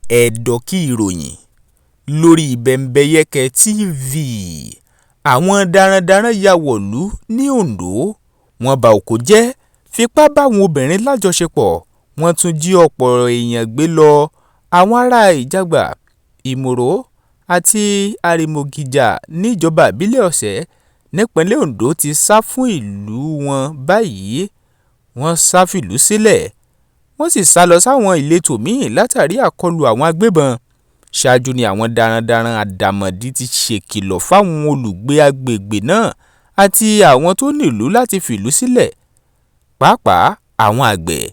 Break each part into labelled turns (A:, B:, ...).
A: Ẹ̀dọ̀kí ìròyìn lórí Bẹ́ńbẹ́yẹ́kẹ́ TV. Àwọn darandaran ya wọ̀lú ní Ondo, wọ́n ba oko jẹ́, fipá báwọn obìnrin lájọṣepọ̀, wọ́n tún jí ọ̀pọ̀ èèyàn gbé lọ. Àwọn ará Ìjàgbá, Ìmọ̀rò àti Àrèmábógìjà níjọba ìbílẹ̀ Ọ̀sẹ̀ nípínlẹ̀ Ondo ti sá fún ìlú wọn báyìí. Wọ́n sá fìlú sílẹ̀, wọ́n sì sá lọ sáwọn ìletò míì látàrí àkọlù àwọn agbébọn. Ṣáájú ni àwọn darandaran àdàmọ̀dì ti ṣèkìlọ̀ fáwọn olùgbé agbègbè náà àti àwọn tó nílùú láti fìlú sílẹ̀, pàápàá àwọn àgbẹ̀,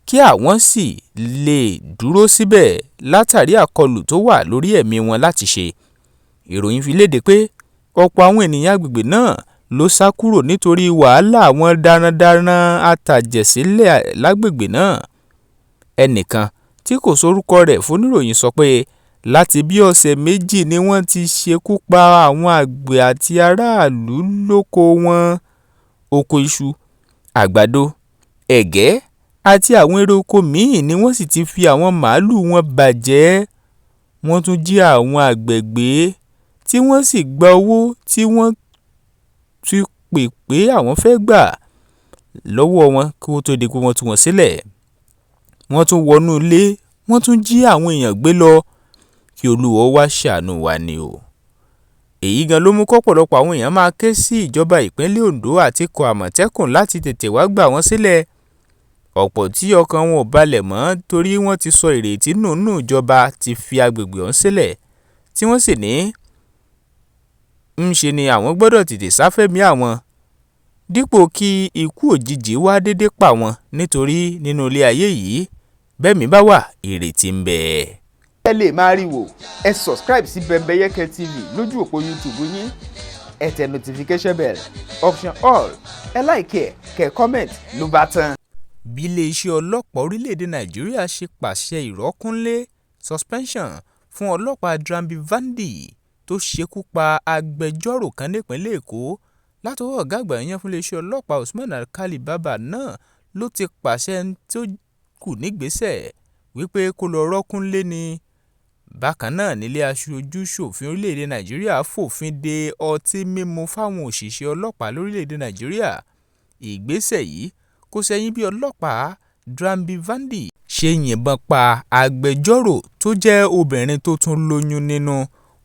A: kí àwọn sì lè dúró síbẹ̀ látàrí àkọlù tó wà lórí ẹ̀mí wọn láti ṣe. Ìròyìn fi léde pé ọ̀pọ̀ àwọn ènìyàn agbègbè náà ló sá kúrò nítorí wàhálà àwọn darandaran atàjẹ̀sílẹ̀ lágbègbè náà. Ẹnìkan tí kò sọ orúkọ rẹ̀ fóníròyìn sọ pé láti bíi ọ̀sẹ̀ méjì ni wọ́n ti ṣekú pa àwọn àgbẹ̀ àti aráàlú lóko wọn. Oko iṣu, àgbàdo, ẹ̀gẹ́ àti àwọn èrè oko míì ni wọ́n sì ti fi àwọn màlúù wọn bà jẹ́. Wọ́n tún jí àwọn àgbẹ̀ gbé tí wọ́n sì gba owó tí wọ́n ti pè pé àwọn fẹ́ẹ́ gbà lọ́wọ́ wọn kó tóó di pé wọ́n tú wọn sílẹ̀. Wọ́n tún wọnú ilé, wọ́n tún jí àwọn èèyàn gbé lọ. Kí Olúwa ó wáá ṣàánú wa ni o. Èyí gan ló mú kọ́pọ̀lọpọ̀ àwọn èèyàn máa ké sí ìjọba ìpínlẹ̀ Ondo àti ikọ̀ Àmọ̀tẹ́kùn láti tètè wáá gbà wọ́n sílẹ̀. Ọ̀pọ̀ tí ọkàn wọn ò balẹ̀ mọ́ torí wọ́n ti sọ ìrètí nù nínú ìjọba ti fi agbègbè ọ̀hún sílẹ̀, tí wọ́n sì ní ńṣe ni àwọn gbọ́dọ̀ tètè sá fẹ́mi àwọn dípò kí ikú òjijì wàá dédé pa wọ́n, nítorí nínú ilé ayé yìí, bẹ́mìí bá wà, ìrètí ń bẹ.
B: Ẹ lè máa rí wò, ẹ subscribe sí Bẹ́ńbẹ́yẹ́kẹ́ TV lójú òpó YouTube yín. Ẹ tẹ notification bell, option all, ẹ like ẹ, kẹ́ comment, ló bá tán.
A: Bí iléeṣẹ́ ọlọ́pàá orílẹ̀-èdè Nàìjíríà ṣe pàṣẹ ìrọ́kúnlé suspension fún ọlọ́pàá Drambi Vandi tó ṣekú pa agbẹjọ́rò kan nípìnlẹ̀ Èkó látọwọ́ ọ̀gá àgbà yẹn fún iléeṣẹ́ ọlọ́pàá Usman Alkálì Bàbá náà ló ti pàṣẹ tó kù nígbésẹ̀ wípé kó lọ́ọ́ rọ́kúnlé ni. Bákan náà nílé aṣojú-ṣòfin orílẹ̀-èdè Nàìjíríà fòfin de ọtí mímu fáwọn òṣìṣẹ́ ọlọ́pàá lórílẹ̀-èdè Nàìjíríà. Ìgbésẹ̀ yìí kò ṣẹ̀yìn bí ọlọ́pàá Drambi Vandi ṣe yìnbọn pa agbẹjọ́rò tó jẹ́ obìnrin tó tún lóyún nínú.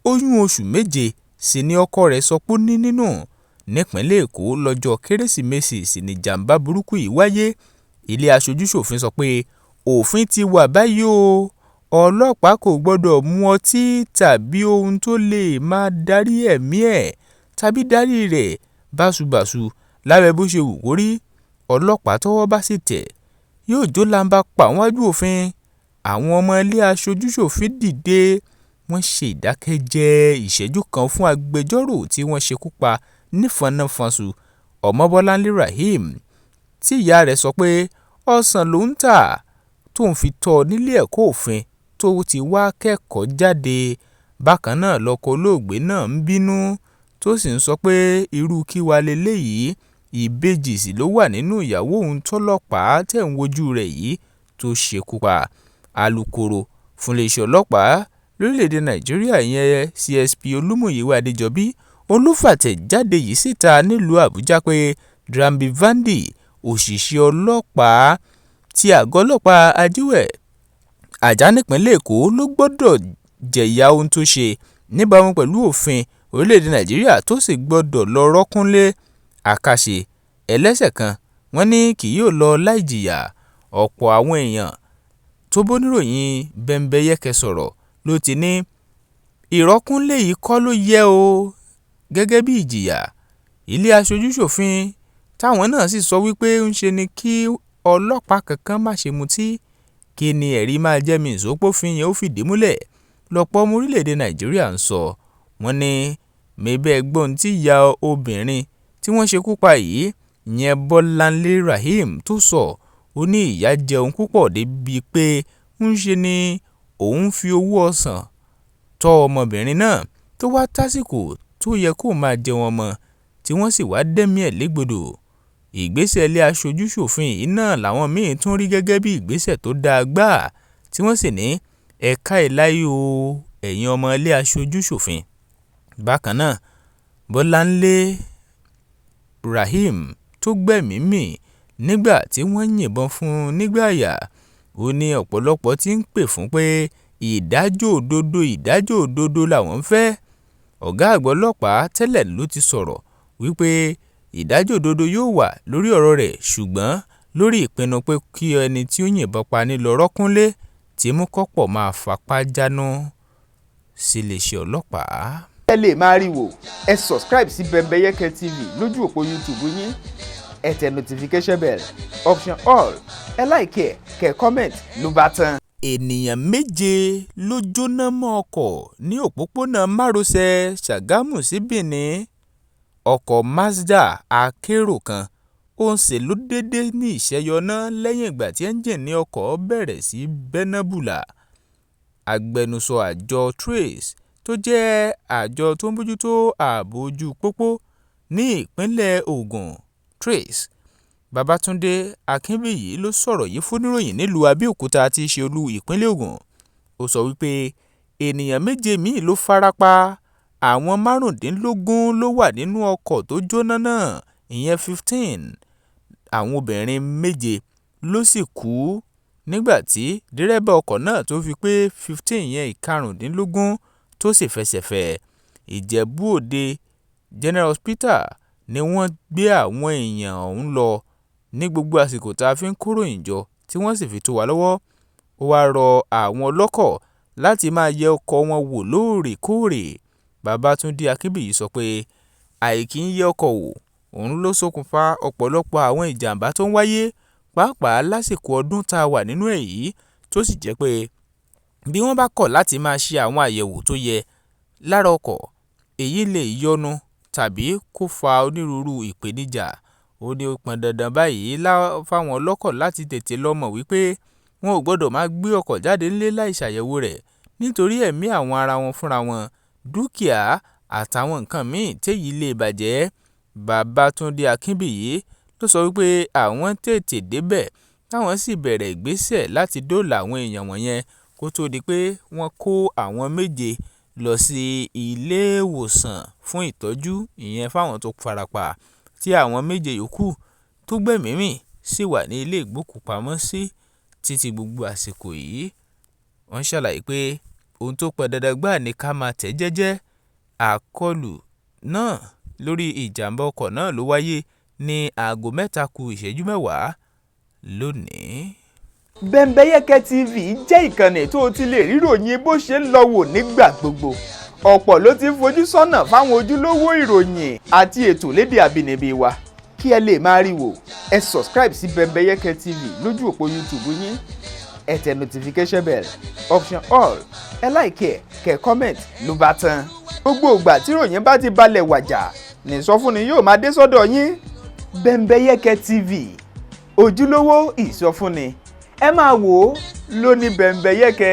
A: Oyún oṣù méje sì ni ọkọ rẹ̀ sọ pé ó ní nínú. Nípìnlẹ̀ Èkó lọ́jọ́ Kérésìmesì sì níjàmbá burúkú yìí wáyé. Ilé aṣojú-ṣòfin sọ pé òfin ti wà báyìí o, ọlọ́pàá kò gbọ́dọ̀ mu ọtí tàbí ohun tó lè máa darí ẹ̀mí ẹ̀ tàbí darí rẹ̀ báṣubàṣu lábẹ́ bó ṣe wù kó rí. Ọlọ́pàá tọ́wọ́ bá sì tẹ̀ yóò jó làǹbà pa níwájú òfin. Àwọn ọmọ ilé aṣojú-ṣòfin dìde, wọ́n ṣe ìdákẹ́jẹ́ẹ́ ìṣẹ́jú kan fún agbẹjọ́rò tí wọ́n ṣekú pa nífọ̀nà-fọ̀nṣù Ọmọbọ́láńlé Raheem, tí ìyá rẹ̀ sọ pé ọ̀sán lòun ń tà tóun fi tọ́ ọ nílé ẹ̀kọ́ òfin tó ti wáá kẹ́kọ̀ọ́ jáde. Bákan náà lọkọ olóògbé náà ń bínú tó sì ń sọ pé irú kí wàá lélẹ́yìí, ìbejì sì ló wà nínú ìyàwó òun tọ́lọ́pàá tẹ̀ ń wojú rẹ̀ yìí tó ṣekú pa. Alūkkóró fún iléeṣẹ́ ọlọ́pàá lórílẹ̀-èdè Nàìjíríà ìyẹn CSP Olúmúyíwá Adéjọ́bí òun ló fàtẹ̀jáde yìí síta nílùú Àbújá pé Drambi Vandi, òṣìṣẹ́ ọlọ́pàá ti àgọ́ ọlọ́pàá Ajiwe Ajah nípìnlẹ̀ Èkó ló gbọ́dọ̀ jẹ̀yà ohun tó ṣe níbàámu pẹ̀lú òfin orílẹ̀-èdè Nàìjíríà tó sì gbọ́dọ̀ lọ́ọ́ rọ́kúnlé. Àkàṣe ẹlẹ́ṣẹ̀ kan wọ́n ní kì yóò lọ láì jìyà. Ọ̀pọ̀ àwọn èèyàn tó bọ́níròyìn Bẹ́ńbẹ́yẹ́kẹ́ sọ̀rọ̀ ló ti ní ìrọ́kúnlé yìí kọ́ ló yẹ ó gẹ́gẹ́ bí ìjìyà. Ilé aṣojú-ṣòfin táwọn náà sì sọ wípé ńṣe ni kí ọlọ́pàá kankan má ṣe mutí. Kí ni ẹ̀rí máa jẹ́ mi ìṣó pófin yẹn ó fìdí múlẹ̀ lọ́pọ̀ ọmọ orílẹ̀-èdè Nàìjíríà ń sọ. Wọ́n ní mebẹ́ gbọ́ ohun tí ìyá obìnrin tí wọ́n ṣekú pa yìí, ìyẹn Bọ́láńlé Raheem tó sọ. Ó ní ìyà jẹ òun púpọ̀ débìí pé ńṣe ni òun fi owó ọ̀sán tọ́ ọmọbìnrin náà tó wàá tásìkò tó yẹ kóun máa jẹun ọmọ tí wọ́n sì wáá dẹ̀mí ẹ̀ légbodò. Ìgbésẹ̀ ilé aṣojú-ṣòfin yìí náà làwọn míín tún rí gẹ́gẹ́ bí ìgbésẹ̀ tó dáa gbáà, tí wọ́n sì ní Ẹ̀ka ìláyé o, ẹ̀yin ọmọ ilé aṣojú-ṣòfin. Bákan náà, Bọ́láńlé Rahim tó gbẹ́mìí mì nígbà tí wọ́n yìnbọn fún un nígbà àyà, ó ní ọ̀pọ̀lọpọ̀ tí ń pè fún pé ìdájọ́ òdodo, ìdájọ́ òdodo làwọn ń fẹ́. Ọ̀gá àgbà ọlọ́pàá tẹ́lẹ̀ ló ti sọ̀rọ̀ wípé ìdájọ́ òdodo yóò wà lórí ọ̀rọ̀ rẹ̀, ṣùgbọ́n lórí ìpinnu pé kí ẹni tí ó yìnbọn pa ní lọ rọ́kúnlé tí mú kọ́pọ̀ máa fapá jánu síléeṣẹ́ ọlọ́pàá.
B: Ẹ lè máa rí wò, ẹ subscribe sí Bembeyeke TV lójú òpó YouTube yín. Ẹ tẹ notification bell option all, ẹ like ẹ, kẹ́ comment, ló bá tán.
A: Ènìyàn 7 ló jóná mọ́ ọkọ̀ ní òpópónà márosẹ̀ Ṣàgámù sí Benin. Ọkọ̀ Mazda akérò kan ọ̀hún ṣe ló déédé ní ìṣẹ́yọ̀nà lẹ́yìn ìgbà tí ẹ́ńjìnnì ọkọ̀ bẹ̀rẹ̀ sí í bẹ́ná bùlà. Agbẹnusọ àjọ Trace tó jẹ́ àjọ tó ń bójútó ààbò ojú pópó ní ìpínlẹ̀ Ogun, Trace Babátúndé Akínbíyì ló sọ̀rọ̀ yìí fóníròyìn nílùú Abẹ́òkúta tí í ṣe olú ìpínlẹ̀ Ògùn. Ó sọ wípé ènìyàn 7 míì ló fara pa, àwọn 15 ló wà nínú ọkọ̀ tó jóná náà, ìyẹn 15. Àwọn obìnrin 7 ló sì kú nígbà tí dírẹ́bà ọkọ̀ náà tó fi pé 15 ìyẹn 15 tó sì fẹsẹ̀ fẹ́. Ìjẹ̀bú-Òde General Hospital ni wọ́n gbé àwọn èèyàn ọ̀hún lọ ní gbogbo àsìkò tá a fi ń kóròyìn jọ tí wọ́n sì fi tó wa lọ́wọ́. Ó wáá rọ àwọn ọlọ́kọ̀ láti máa yẹ ọkọ̀ wọn wò lóòrèkóòrè. Babátúndé Akínbíyì sọ pé àìkí ń yẹ ọkọ̀ wò òun ló ṣokùnfà ọ̀pọ̀lọpọ̀ àwọn ìjàmbá tó ń wáyé, pàápàá lásìkò ọdún tá a wà nínú ẹ̀ yìí, tó sì jẹ́ pé bí wọ́n bá kọ̀ láti máa ṣe àwọn àyẹ̀wò tó yẹ lára ọkọ̀, èyí lè yọnu tàbí kó fa onírúurú ìpèníjà. Ó ní ó pọn dandan báyìí fáwọn ọlọ́kọ̀ láti tètè lọ mọ̀ wípé wọn ò gbọ́dọ̀ máa gbé ọkọ̀ jáde nílé láì ṣàyẹ̀wò rẹ̀ nítorí ẹ̀mí àwọn ara wọn fúnra wọn, dúkìá àtàwọn nǹkan míì téyí lè bàjẹ́. Babátúndé Akínbíyì ló sọ wípé àwọn tètè débẹ̀ táwọn sì bẹ̀rẹ̀ ìgbésẹ̀ láti dóòlà àwọn èèyàn wọ̀nyẹn kó tóó di pé wọ́n kó àwọn 7 lọ sí iléèwòsàn fún ìtọ́jú, ìyẹn fáwọn tó farapa, tí àwọn 7 yòókù tó gbẹ́mìí mì sì wà ní ilé ìgbókùúpamọ́sí títí gbogbo àsìkò yìí. Wọ́n ṣàlàyé pé ohun tó pọn dandan gbáà ni ká máa tẹ̀ jẹ́jẹ́. Àkọlù náà lórí ìjàmbá ọkọ̀ náà ló wáyé ní aago 2:50 lónìí.
B: Bembeyeke TV jẹ́ ìkànnì tó ti lè ríròyìn bó ṣe ń lọ wò nígbà gbogbo. Ọ̀pọ̀ ló ti ń fojú sọ́nà fáwọn ojúlówó ìròyìn àti ètò lédè àbínibí wa. Kí ẹ lè máa rí wò, ẹ subscribe sí Bembeyeke TV lójú òpó YouTube yín. Ẹ tẹ notification bell option all, ẹ like ẹ, kẹ́ comment, ló bá tán. Gbogbo ìgbà tí ìròyìn bá ti balẹ̀ wàjà ní ìsọfúnni yóò máa dé sọ́dọ̀ yín. Bembeyeke TV, ojúlówó ìsọfúnni, ẹ máa wò ó lóní Bembeyeke.